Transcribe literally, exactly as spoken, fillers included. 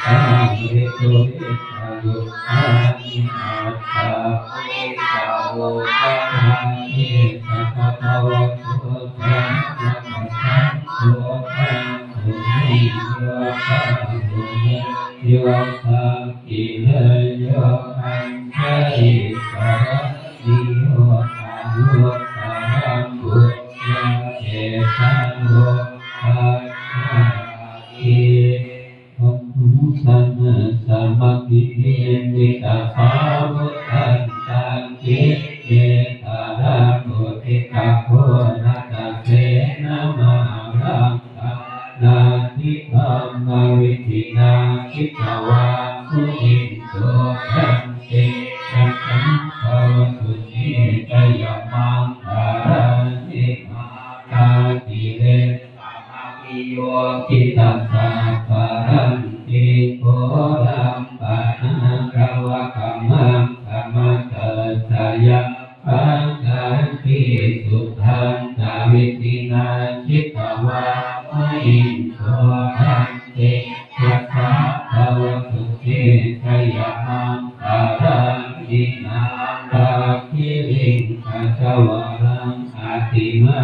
Paripuritayugāni aṭṭha purisapuggalā, esa bhagavato sāvakasaṅgho, āhuneyyo pāhuneyyo dakkhiṇeyyo añjalikaraṇīyo, anuttaraṃ puññakkhettaṃ lokassāti. Bāhuṃ sahassamabhinimmitasāvudhantaṃ, grīmekhalaṃ uditaghorasasenamāraṃ, dānādidhammavidhinā jitavā munindo, tantejasā bhavatu te jayamaṅgalāni. Mārātirekam abhiyujjhitasabbarattiṃ, ghorampanāḷavakamakkhamathaddhayakkhaṃ, khantīsudantavidhinā jitavā munindo, tantejasā bhavatu te jayamaṅgalāni. Nāḷāgiriṃ gajavaraṃ atimā